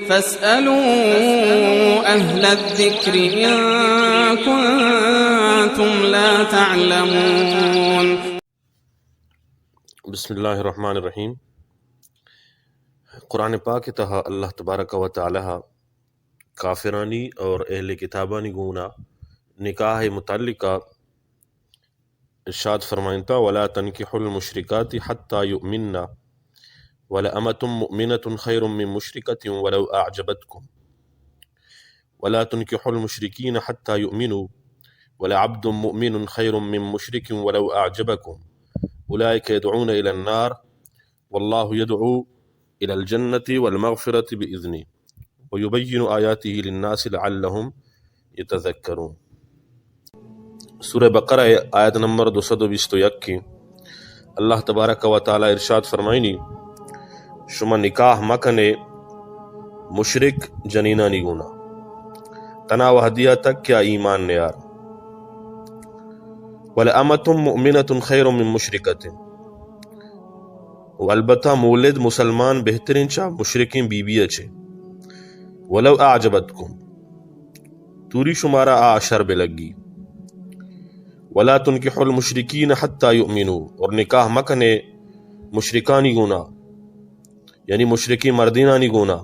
فاسألوا أهل الذكر إن كنتم لا تعلمون. بسم اللہ الرحمن الرحیم۔ قرآن پاک تہا اللہ تبارک و تعالی کافرانی اور اہل کتابانی گونا نکاح متعلقہ ارشاد فرمائنتا، ولا تنكحوا المشركات حتى يؤمن ولأمة مؤمنة خير من مشركة ولو أعجبتكم، ولا تنكحوا المشركين حتى يؤمنوا ولعبد مؤمن خير من مشرك ولو أعجبكم، أولئك يدعون إلى النار والله يدعو إلى الجنة والمغفرة بإذنه ويبين آياته للناس لعلهم يتذكرون. سورہ بقرہ آیت نمبر دو سد و بیست و یک کی اللہ تبارک و تعالی ارشاد فرمائنی، شما نکاح مکنے مشرک جنینانی گونا، تنا وہدیا تک کیا ایمان نیار۔ ولأمة مؤمنة خير من مشركة، و البتہ مولد مسلمان بہترین چا مشرکیں بی بی چے۔ ولو أعجبتكم، توری شمارا آ شر بلگی۔ ولا تنكحوا المشركين حتى يؤمنوا، اور نکاح مکنے مشرکانی گونا، یعنی مشرکیں مردینانی گونا،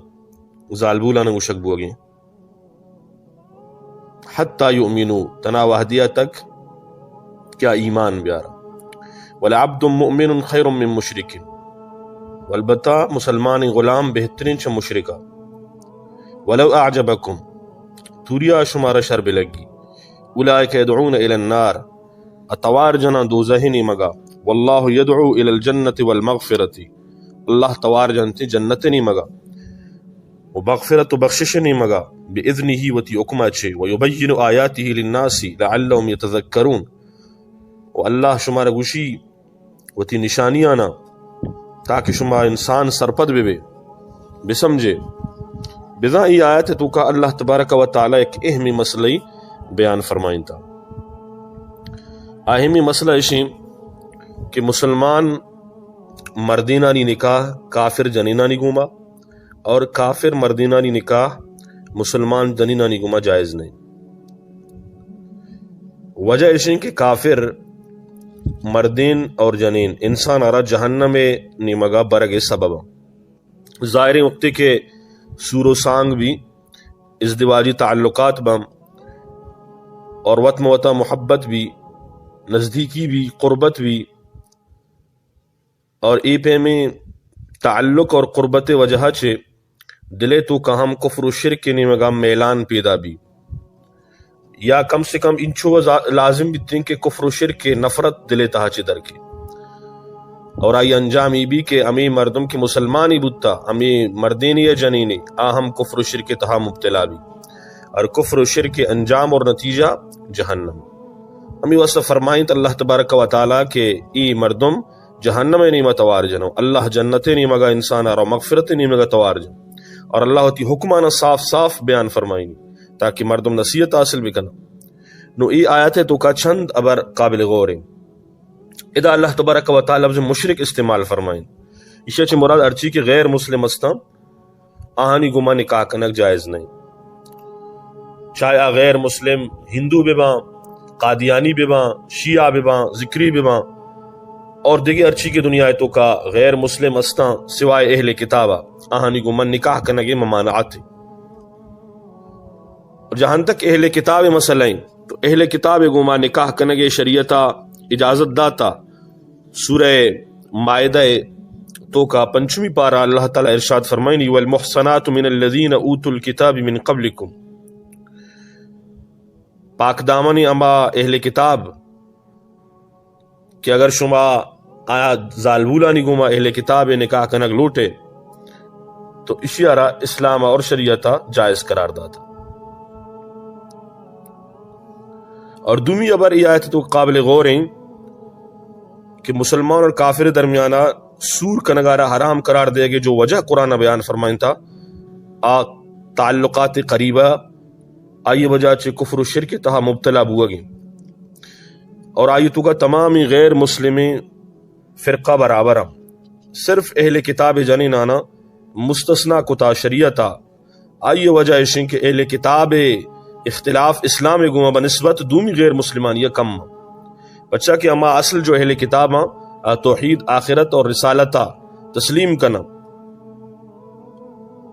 زالبولانا گوشگ بوگیں۔ حتى يؤمنوا، تنا وہدیا تک کیا ایمان بیارا۔ ولعبد مؤمن خير من مشرك، و البتہ مسلمان غلام بہترین چہ مشرکا۔ ولو أعجبكم، توریا شمارا شر بلگی۔ أولئك يدعون إلى النار، اتوار جناں دوزہ نیمگا۔ والله يدعو إلى الجنة والمغفرة، اللہ توار جنتے جنت نیمگا و مغفرت و بخشش نیمگا، بإذنه، وتی حکما چے، ويبين آياته للناس لعلهم يتذكرون، و اللہ شمارا گوشی وتی نشانیانا، تاکہ شما انسان سرپد ببے، بسمجھے۔ بزاں ای آیت توکا اللہ تبارک و تعالی ایک اہمی مسئلہ بیان فرمائنتا۔ اہمی مسئلہ اشیں کہ مسلمان مردینانی نکاح کافر جنینانی گوما اور کافر مردینانی نکاح مسلمان جنینانی گوما جائز نہیں۔ وجہ اشیں کہ کافر مردین اور جنین انسان را جہنم نیمگا برگ سبب۔ ظاہریں وقتی کہ سور و سانگ بھی، ازدواجی تعلقات بم اور وت مہ وتا محبت بھی، نزدیکی بھی، قربت بھی، اور اے پیمیں تعلق اور قربت وجہ چے دلے توکا ہم کفر و شرک نیمگا میلان پیدا بی، یا کم سے کم انچو لازم بیتیں کہ کفر و شرک نفرت دلے تہا چے درکے۔ اور آئی انجام ای بی کہ ہمیں مردم کہ مسلمانی بوتا، ہمیں مردینی یا جنینی، آ ہم کفر و شرک تہا مبتلا بی۔ اور کفر و شرک انجام اور نتیجہ جہنم۔ ہمیں واسطہ فرمائیں تو اللہ تبارک و تعالی کہ ای مردم جہنم نیمہ توار جنو، اللہ جنت نیمگا انسان آرو مغفرت نیمگا توار جنو، اور اللہ وتی حکمانا صاف صاف بیان فرمائنی تاکہ مردم نصیحت حاصل بکنو۔ نو ای آیت توکا چند ابر قابل غور ہیں۔ ادا اللہ تبارک و تعالی لفظ مشرک استعمال فرمائیں۔ ایشی چہ مراد ہرچی کہ غیر مسلم استاں، آہانی گوما نکاح کنگ جائز نہیں۔ چاہے آ غیر مسلم ہندو بباں، قادیانی بباں، شیعہ بباں، ذکری بباں، اور دیگہ ہرچی کہ دنیا توکا غیر مسلم استاں سوائے اہل کتابا، آہانی گوما نکاح کنگ ممانعت ہے۔ اور جہاں تک اہل کتاب مسئلہ ہیں، تو اہل کتاب گوما نکاح کنگ شریعتا اجازت داتا۔ سورہ مائدہ توکا پنچمی پارہ اللہ تعالی ارشاد فرمائنی، والمحصنات من الذين اوتوا الكتاب من قبلكم۔ پاک دامن ہما اہل کتاب کہ اگر شما آیا زالبولانی گوما اہل کتاب نکاح کنگ لوٹے، تو اشی را اسلام اور شریعت جائز قرار داتا۔ اور دومی ابر ای آیت تو قابل غور ہیں کہ مسلمان اور کافر درمیانہ سور کنگارا حرام قرار دے گے، جو وجہ قرآن بیان فرمائیں تھا، آ تعلقات قریبہ آئی وجہ چہ کفر و شرک تہا مبتلا بوگیں، اور آئی توکا تمامی غیر مسلمیں فرقہ برابر ہیں۔ صرف اہل کتاب جنینانا مستثنی کتا شریعتا، آئی وجہ ایشیں کہ اہل کتاب اختلاف اسلام گوما بنسبت دومی غیر مسلمانی کم۔ پچا کہ ہما اصل جو اہل کتاب آ توحید، آخرت اور رسالت آ تسلیم کنا۔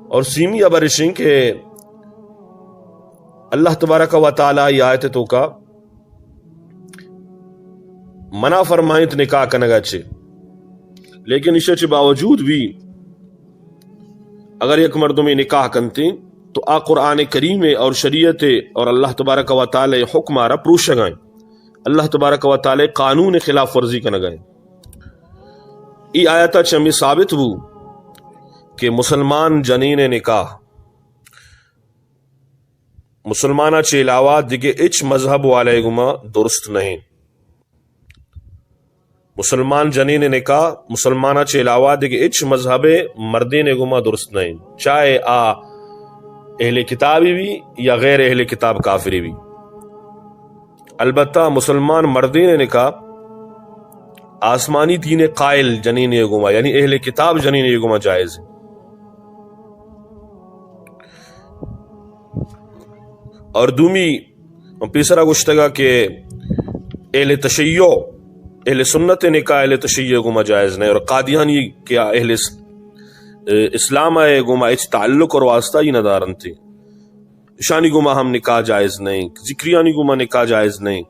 اور سیمی ابر ایشیں کہ اللہ تبارک و تعالی ای آیت توکا منع فرمائنت نکاح کنگا چے، لیکن ایشا چے باوجود بھی اگر یک مردمے نکاح کنتے تو آ قرآن کریم اور شریعت اور اللہ تبارک و تعالی حکم آرا پروشگائیں، اللہ تبارک و تعالی قانون خلاف ورزی کنگائیں۔ ای آیتا چہ ہمیں ثابت بو کہ مسلمان جنین نکاح مسلمانا چہ علاوہ دگہ اچ مذہب والے گما درست نہیں۔ مسلمان جنین نکاح مسلمانا چہ علاوہ دگہ اچ مذہب مردین گما درست نہیں، چاہے آ اہل کتابی بھی یا غیر اہل کتاب کافری بھی۔ البتہ مسلمان مردین نکاح آسمانی دین قائل جنین گما، یعنی اہل کتاب جنین گما جائز ہے۔ اور دومی پیسرا گوشتگا کہ اہل تشیع، اہل سنت نکاح اہل تشیع گما جائز نہیں، اور قادیانی کہ اہل اس-، اسلام ہے گما اچ تعلق اور واسطہ ہی نہ دارنتے، اشانی گما ہم نکاح جائز نہیں، ذکریانی گما نکاح جائز نہیں۔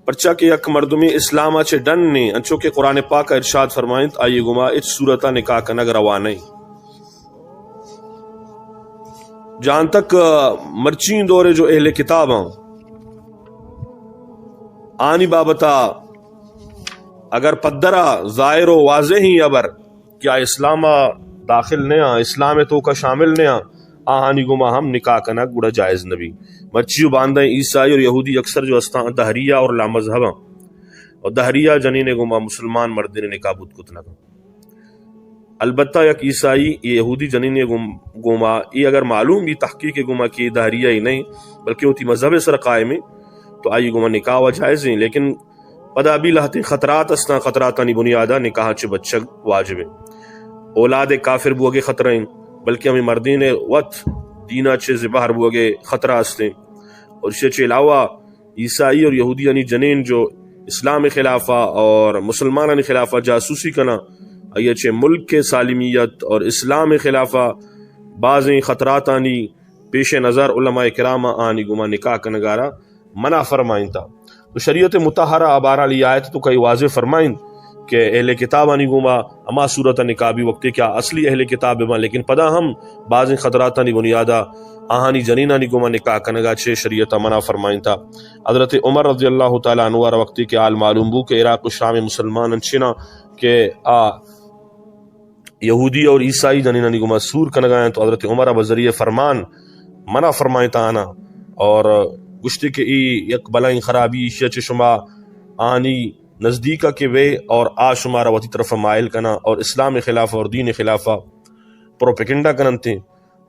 پرچا کہ یک مردمی اسلام چہ ڈن نے، انچو کہ قرآن پاک ارشاد فرمائنت، آئی گما اچ صورتا نکاح کنگ روا نہیں۔ جہاں تک مرچین دورے جو اہل کتاب ہیں، آنی بابتا اگر پدرا ظاہر و واضح ہی ابر کہ آ اسلام داخل نیا، اسلام توکا شامل نیا، آہانی گما ہم نکاح کنگ گڑا جائز نبی۔ مرچی و باندہ عیسائی اور یہودی اکثر جو استان دہریہ اور لامذہباں، اور دہریہ جنین گما مسلمان مردین نکاح بوت کت نکا۔ البتہ یک عیسائی یا یہودی جنین گم-، گما ای اگر معلوم بھی تحقیق گما کہ دہریہ ہی نہیں بلکہ ہوتی مذہب سر قائم ہے، تو آئی گما نکاح و جائز ہیں، لیکن پدا بھی لہتیں خطرات استاں، خطراتانی بنیادا نکاح چہ بچگ واجب ہیں۔ اولاد کافر بوگے خطرہ ہیں، بلکہ ہمیں مردین وت دینا چہ زبہر بوگے خطرہ استیں۔ اور اس چہ علاوہ عیسائی اور یہودیانی جنین جو اسلام خلافہ اور مسلمانانی خلافہ جاسوسی کنا، آئی چہ ملک سالمیت اور اسلام خلافہ بازیں خطراتانی پیش نظر علماء کرام آنی گما نکاح کنگارا منع فرمائنتا۔ تو شریعت مطہرہ بہرحال ای آیت توکا واضح فرمائنت کہ اہل کتابانی گما ہما صورت نکاح بھی وقتی کہ اصلی اہل کتاب بباں، لیکن پدا ہم بازیں خطراتانی بنیادا آہانی جنینانی گما نکاح کنگا چہ شریعت منع فرمائنتا۔ حضرت عمر رضی اللہ تعالی عنہ را وقتی کہ حال معلوم بو کہ عراق و شام مسلمان انچنا کہ آ یہودی اور عیسائی جنینانی گما سور کنگا ہیں، تو حضرت عمر بذریعہ فرمان منع فرمائنتا آنا اور گوشتے کہ ای یک بلائیں خرابی ایشی چہ شما آنی نزدیکا کہ بے اور آ شما را وتی طرف مائل کنا اور اسلام خلاف اور دین خلاف پروپیگنڈا کننتے۔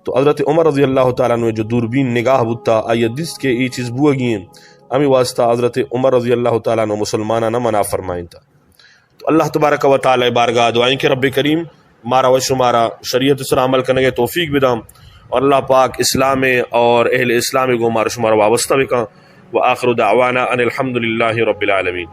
تو حضرت عمر رضی اللہ تعالی عنہ جو دوربین نگاہ بوتا، آئی دیست کہ ای چیز بوگی ہیں، ہمیں واسطہ حضرت عمر رضی اللہ تعالی عنہ مسلمانانا منع فرمائنتا۔ تو اللہ تبارک و تعالی بارگاہ دعائیں کہ رب کریم مارا و شمارا شریعت سر عمل کنگے توفیق بدام، اور اللہ پاک اسلام اور اہل اسلام گو مارا شمارا وابستہ بکن۔ وآخر دعوانا ان الحمد للہ رب العالمین۔